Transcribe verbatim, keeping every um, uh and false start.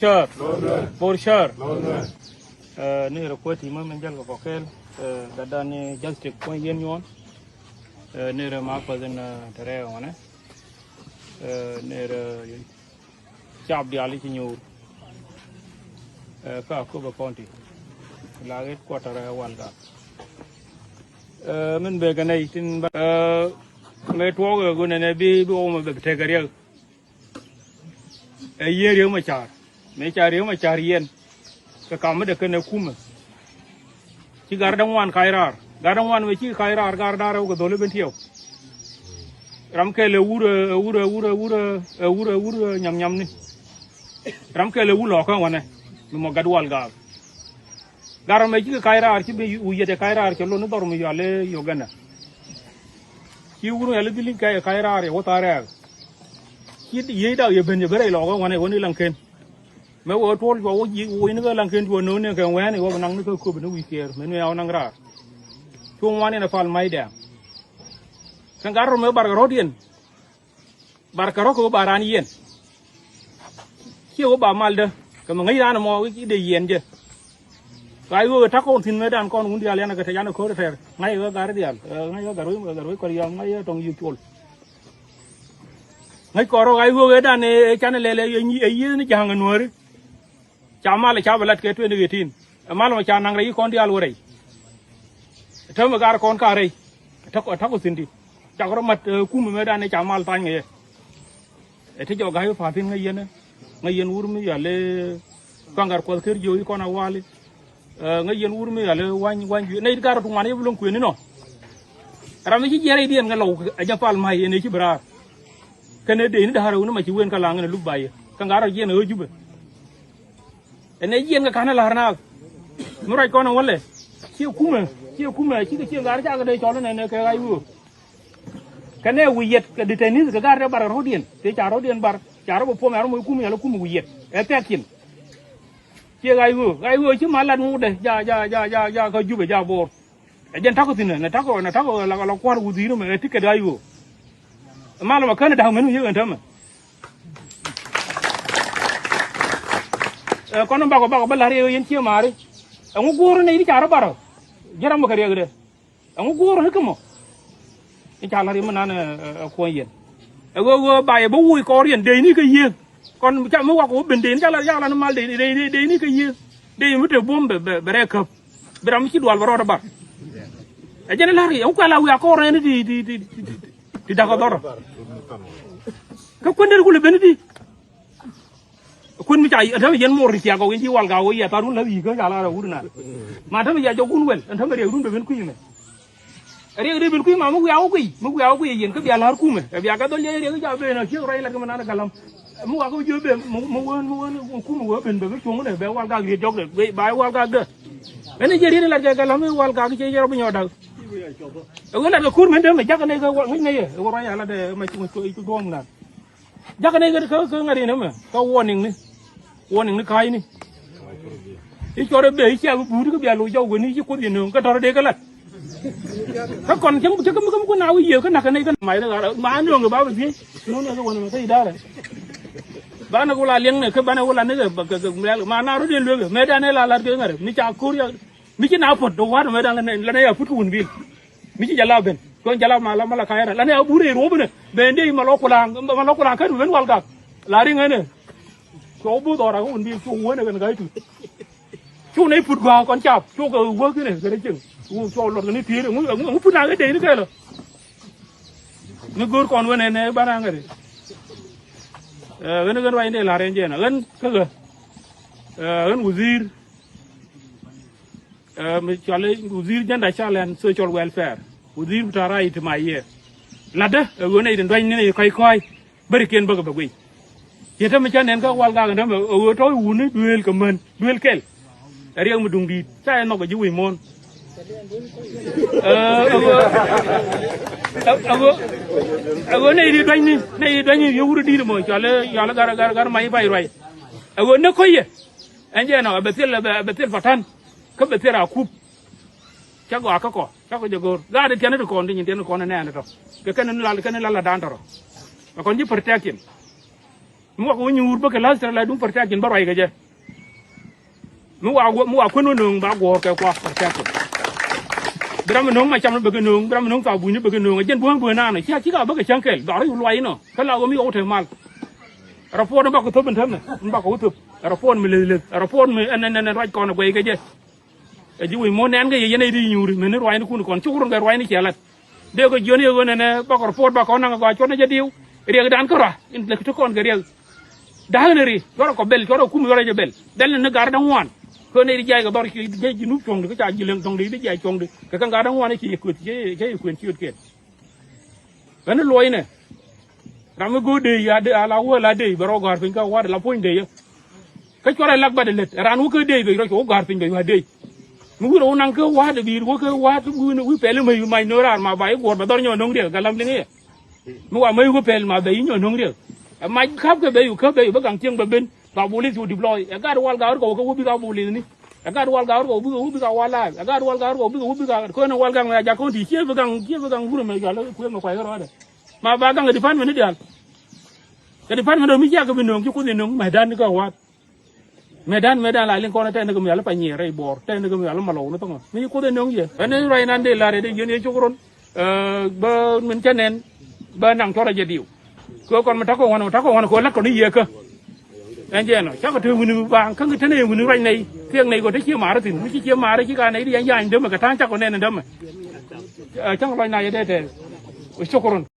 Kör. Bor kör. Ɛ, ni rɛ kuäär ti mä min jäl kɛ kɔkɛl. Ɛ, gatdan ni Justice Kuɔny Yien Nyuɔn. Ɛ, ni rɛ ma kuäär in, ɛ, te rɛ ɣɔnɛ. Ɛ, ni rɛ cap diaal i̱ ci nyuur. Ɛ, kä Akobo County. La headquarter ɛ Walgak. Ɛ, min bek kɛ nɛy tin ba, ɛ, mëë tuɔɔk ɛ gunɛ nɛ bi, bi wä mɛ bek tekɛ riɛk. Ɛ yiëë Riek Machar. Mëë ca Riek Machar yiɛn kɛ kam mi dee kɛn ɛ kumɛ. Ci gar da̱ŋ wan kac raar. Gar da̱ŋ wan mëë ci kac raar, gar da̱ŋ rɛw kɛ dholi ben tiɛw. Ram kɛl ɛ wur, ɛ wur, ɛ wur, ɛ wur, ɛ wur, ɛ wur, ɛ nyam nyamni. Ram kɛl ɛ wur lɔkä wanɛ mi mɔ gat Walgak. Gar mɛ cikɛ kac raar, ci bi wi̱i̱ yɛt ɛ kac raar cɛ lon ni dhɔr mi yual i̱ Uganda. Ci wur mi yal i̱ dhil i̱ kac, kac raar yɛ wä thaar rɛɛk. Ci yiëëc dak yɛ ben yɛ ben rɛy lɔɔkä wanɛ wä ni laŋken. Mɛ wä tuɔl cuɔ wä ji̱ wä ni kä laŋken cuɔ no̱o̱ŋ ni kɛ wɛɛn i̱ wä bi naŋ ni kä köp ni wi̱i̱ kiɛɛr mɛ ni a wä naŋ raar. Cu ŋuan in a pal mac dɛɛŋ. Kɛn gar rɔ mɛ bar kɛ rɔ̱diɛn. Bar kɛ rɔ̱ kɛ wä ba raan yiɛn. Ciɛ wä ba mal dä kɛ mɛ ŋäc raan ɛmɔ i̱ dee yiɛn jɛ. Ɣa̱c ɣöö ta̱k kɔn thi̱n mëëdan kɔn wun diaal yan ɛ kɛ te yan ɛ ko̱r ɛ tɛr ŋa̱c ɛ ɣä gar diaal, ɛ, ŋa̱c ɛ ɣä gar wec ɛ gar wec kɔr yɔam ŋa̱c ɛ tɔŋ yiëk col. Ŋäc kɔn rɔ̱ ɣa̱c ɣöö ëëdan ɛ can ɛ lɛl ɛ yiëëth ni ja̱a̱ŋ ɛ nuääri. Ca mal ca bɛ lat kɛ twenty eighteen. Ɛ mal mɔ ca naŋ rɛy i̱ kɔn diaal wä rɛy. Ɛ täämɛ gar kɔn ka rɛy. Ɛ ta̱k, ɛ ta̱k ku thi̱n ti. Cak rɔ mat, ɛ, kumɛ mëëdan ɛ ca mal tha̱a̱ny ŋɛ yɛ. Ɛ ti jɔk ga̱a̱c wä pa̱a̱n thi̱n ŋäc yɛn ɛ. Ŋäc yɛn wur mi yal ɛ Kaŋ Gat Kuɔth Ker Jiök i̱ kɔn a wal i̱. Ɛ, ŋäc yɛn wur mi yal ɛ Wa̱ny, Wa̱ny Juëc. Nɛy ti gar rɔ tuŋ wan yɛ bi lo̱ŋ kuëëni nɔ. Ram mi ci jiɛn rɛydiɛn ŋɛ lɔw ɛ jɛ pal ma̱c yɛn ɛ ci bi raar. Kɛn ɛ dee ni da̱a̱r ɛ wun ɛ ma ci wen kä laŋ ɛn ɛ luk ba yɛ. Kɛ ŋa̱r rɔ jiɛn ɛ ɣöö Jubɛ. Ɛn ɛ jiɛn kɛ ka̱n ɛ la̱r naath. Mi ruac kɔn ɛ wälɛ. Ciɛ kumɛ, ciɛ kumɛ, cikɛ ciɛ ŋa̱r cakɛ dee cɔl ɛnɛn ɛ kɛ ɣa̱c ɣöö. Kɛn ɛ wi̱i̱ yɛt kɛ detainees kɛ ga̱r dee bar kɛ rɔ̱diɛn. Tëë ca rɔ̱diɛn bar, ca rɔ bɛ puɔm ɛ rɔ moc kumɛ yɛl ɛ kumɛ wi̱i̱ yɛt. Ɛ thɛk cin. Ciɛ ɣa̱c ɣöö, ɣa̱c ɣöö ci mal lat ŋuudɛ, ja, ja, ja, ja, ja, kä Jubɛ, ja Bor. Ɛ jɛn ta̱kɔ thi̱n ɛ, nɛ ta̱kɔ, nɛ ta̱kɔ la, la kua̱r wudhi̱i̱r mɛ, ɛ ticket ɣa̱c ɣöö. Ɛ mal mɛ känɛ da̱k mɛn wi̱i̱ yek ɛn täämɛ. Ɛ, kɔn bakɔ, bakɔ bä la̱r yɛ ɣöö yɛn cië maari. Ɛŋu guur ni i̱ ca rɔ barɔ. Ji̱ ram mɛ kɛ riɛkdɛ. Ɛŋu guur ni kä mɔ. I̱ ca la̱r yɛ mi nan ɛ, ɛ, ɛ kuɔ̱ny yɛn. Ɛ ɣöö, ɣöö ba yɛ bä wuuc kɔɔr yɛn dee ni kä yiëë. Kɔn ca mi wakɔ wä ben dee ni ca la̱r, ca la̱r ni mal dee ni, dee ni, dee ni kä yiëë. Dee yɛ mi te buɔ̱m bɛ, bɛ, bɛ rɛɛ käp. Bi ram mi ci dual bɛ rɔɔdɛ bar. Ɛ jɛn la̱r yɛ, wä kuɛ la wiaa kɔɔr nɛn ti, ti, ti, ti, ti, ti da̱k ɔ dhɔrɔ. Kä kuän der kulɛ ben ti. Kuän mi ca, ɛ täämɛ yɛn muɔr ti ciak ɔ, in ci Walgak wä yɛ tha̱a̱r wun la̱th yi̱i̱ kä ca la̱r ɛ wut naan. Ma täämɛ yɛ jɔk wun wɛl, ɛn täämɛ riɛk run bɛ ben kui̱ mɛ. Riɛk ri ben kui̱ ma mi wiaa wä kui̱, mi wiaa wä kui̱ yɛn kä bia la̱r kumɛ. Ɛ bia kɛ dhɔl yɛ riɛk ca ben a ciek ruac lat kɛ mi naan ɛ galam. Mi wakɛ wä jiö ben, mi, mi wään, mi wään, mi kumɛ wä ben bɛ bi cuɔ̱ŋ nɛ, bɛ Walgak riet jɔkdɛ, bɛ, ba Walgak dä. Ɛn ɛ jiɛ riet in lat kɛ galam, i̱ Walgak ciɛ yɛ rɔ bi nyɔɔt da̱k. Ɛ wä lat kɛ kur mɛn dee mɛ jakä nɛ kɛ wä, ŋäc nɛ yɛ, ɛ wä ruac a lat ɛ mɛ cuɔ̱ŋ, cuɔ̱ŋ, cuɔ̱ŋ duɔ̱ɔ̱ŋ naan. Jakä nɛ kɛ, kɛ, kɛ ŋa̱t in ɛmɛ, kɛ warning ni. Warning ni ka̱a̱cni. I̱ cɔr ɛ bee i̱ cia bi buut kä bia lo̱c jɔw wen i̱ ci Kuoth yɛ nööŋ kä tɔ̱rä dee kä la̱t. Kä kɔn cäŋ cä kä mi kä mi kun a wi̱i̱ yiëë kä na̱k kä nɛy kä mac ri ɣaar ma nööŋ kɛ ba bi thiec. Nööŋ nɛ kä wänä mɛ kä i̱ da̱rɛ. Banɛ wä la liɛŋ nɛ kä banɛ wä la ni kɛ kɛ kɛ ma na rot yɛn luekä mëë danɛ la la̱t kɛ ŋa̱rɛ mi ca ko̱r ya. Mi ci na puɔ̱t dɔ̱k wa̱t mɛ dan lɛ nɛ ya put kä wun bil. Mi ci jala ben kuɔn jala ma la ma la ka̱yɛrɛ la nɛ a bur i̱ ruɔ̱p inɛ ben dee ma lɔ kulaŋ ma lɔ kulaŋ kä du ben Walgak. La riŋ ɛnɛ. Cuɔ bu dhɔra kä wun bil cu wun ɛ kɛn ga̱y tut. Cu nɛ put gɔaa kɔn cap cu kɛ wäk inɛ kɛ rɛ cieŋ. Cu cuɔ luɔt kɛ ni ti̱i̱r ɛŋu ɛŋu put na kɛ dee ni kɛɛlɛ. Mi go̱o̱r kɔn wen ɛnɛ banɛ ŋäri. Ɣän ɣän ruac ni lar ɛn jɛn ɣän kä ɣä. Ɣän wudhi̱i̱r. Ɛ, mi cɔal i̱ wudhi̱i̱r jɛn da cɔal ɛn social welfare. Wudhi̱i̱r bi ta̱a̱ rac ti ma yiëë. La̱tdä ɛ ɣöö nɛy tin dua̱cni ni kɔc kɔ̱a̱c. Bärikiɛn bäkɛ bɛ guic. Ciɛ tämɛ cä nɛn kä Walgak ɛn tämɛ ɛ ɣöö tɔ̱ wuni duëël kɛ män duëël kɛl. Ɛ riɛk mi duŋ di̱i̱t ca ɛ nhɔk ɛ ji̱ wi̱i̱ muɔ̱ɔ̱n. Ɛ, ɛ ɣöö, ɛ, ɛ ɣöö, ɛ ɣöö nɛy ti dua̱cni, nɛy ti dua̱cni yɛ wur di̱i̱t ɛmɔ cɔal i̱, cɔal i̱ gar, gar, gar mac i̱ bac ruac. Ɛ ɣöö näk kä yɛ. Ɛn jɛ nɔ ɛ bɛ thil, ɛ bɛ, ɛ bɛ thil patan. Kä bɛ thil a kup. Cä gɔaa kä kɔ, cä kɔ jɛ go̱o̱r. Gaat ti tiɛn ti kɔn ti nyin tiɛn ti kɔn nɛɛn tɔ. Kɛ kɛn ni lal, kɛn ni lal a dan tɔrɔ. Ɛ kɔn ji̱ protection. Mi wakɛ wä nyuur bä kɛ läth tɛr la duŋ protection bä ruac kɛ jɛ. Mi wa, mi wa kuän wä nööŋ ba guɔ̱ɔ̱r kɛ kua protection. Bi ram mi nööŋ ma cam ni bɛ kɛ nööŋ, bi ram mi nööŋ thabuny ni bɛ kɛ nööŋ. Ɛ jɛn buɔ̱n buɔ̱n naan ɛ cia ci ka bä kɛ cäŋ kɛl dhɔr i̱ luac inɔ. Kä la wä mi yɔw te mal. Ɛ rɔ puɔt in bakɔ thöp in täämɛ, in bakɔ wä thöp. Ɛ rɔ puɔt mi leth leth, ɛ rɔ puɔt mi ɛn ɛn ɛn ruac kɔn ɛ guɛy kɛ jɛ. Ɛ ji̱ wi̱i̱ muɔ̱ɔ̱n nɛn kɛ yɛ yɛn ɛ di nyuuri meni ruacnikun kɔn cuk run kɛ ruacni ciɛ lat. Dee kɛ jiön yɛ ɣöö nɛnɛ bakɔ report bakɔ naŋ ɛ gɔaa cuɔt ni jɛ diw. Riɛkdan kärɔa in lɛ ki ti kɔn kɛ riɛk. Da̱a̱k ni ri cuɔrɛ kɔ bɛl cuɔrɛ kum cuɔrɛ jɛ bɛl. Bɛl ni ni gar da̱ŋ ŋuan. Kɛ nɛy di jiac kɛ dhɔr ci ji̱ nup cuɔ̱ŋdi kä ca ji̱ leŋ thɔŋdi di jiac cuɔ̱ŋdi kɛ kɛn gar da̱ŋ ŋuan ci yɛ kueth ci yɛ kueth ciötkiɛn. Ɣän ni luɔcnɛ. Ram mi go̱o̱r dee ya dee a la wä la dee bɛ rɔ gɔ̱a̱r piny kä wa̱a̱ de la puɔ̱ny dee yä. Kä cuarɛ lak bat ilät raan wä kä dee bɛ rɔ cɛ wä gɔ̱a̱r piny bɛ yua̱a̱ dee. Mi wi̱r wä naŋ kä wa̱a̱ de bi̱i̱r wä kä wa̱a̱ wi̱n wi̱ pɛl i̱ mäc mac no̱o̱r raar ma ba i̱ guɔ̱ɔ̱r bɛ dhɔr nyɔ no̱ŋ riɛk kä lam liŋ i̱. Mi wa mäc wä pɛl ma bɛ i̱ nyɔ no̱ŋ riɛk. Ɛ mac ka̱p kä bɛ yu kä bɛ yu bä gaŋ cieŋ bɛ ben. Ba bulis cu deploy ɛ gat wal ga̱a̱r kɔ wä kä wä bik a bulis ni. Ɛ gat wal ga̱a̱r kɔ wä bik a wä bik a wal laal ɛ gat wal ga̱a̱r kɔ wä bik a wä bik a kön ɛ wal gaŋ ɛ jak kön ti cie bi gaŋ cie bi gaŋ wurɛ mɛ jɔal kueŋ ɛ kuay kä rɔɔdɛ. Ma ba gaŋ ɛ department ni diaal. Kɛ department ɔ mi ciak kɛ bi nööŋ ci kuoth in nööŋ mɛtdan ni kä wa̱a̱t. Mɛtdan mɛtdan la liŋ kɔn ɛ tɛn ni kɛ mi al pa nyier rɛy buɔɔr tɛn ni kɛ mi al malɔw ni thäŋɔ mi ci kuoth in nööŋ yɛ. Ɛn ni ruac nan dee lar ɛ dee yien yɛ cok ron. Bä min cä nɛn bä naŋ cɔrɛ jɛ diw. Kɛ kɔn mi takɔ ŋuan mi takɔ ŋuan kɛ lat kɔn i̱ yiëkä. Ɛn jɛ nɔ cakɔ te wini baaŋ kä ŋi te nɛy wini ruac nɛy thiek nɛy kɔ te cie maari thi̱n mi ci cie maari ci ka nɛy di yɛn ya̱a̱ny dämɛ kɛ ta̱a̱ŋ cakɔ nɛn dämɛ. Cäŋ lɔc na yɛ dee tɛɛth. Cokron.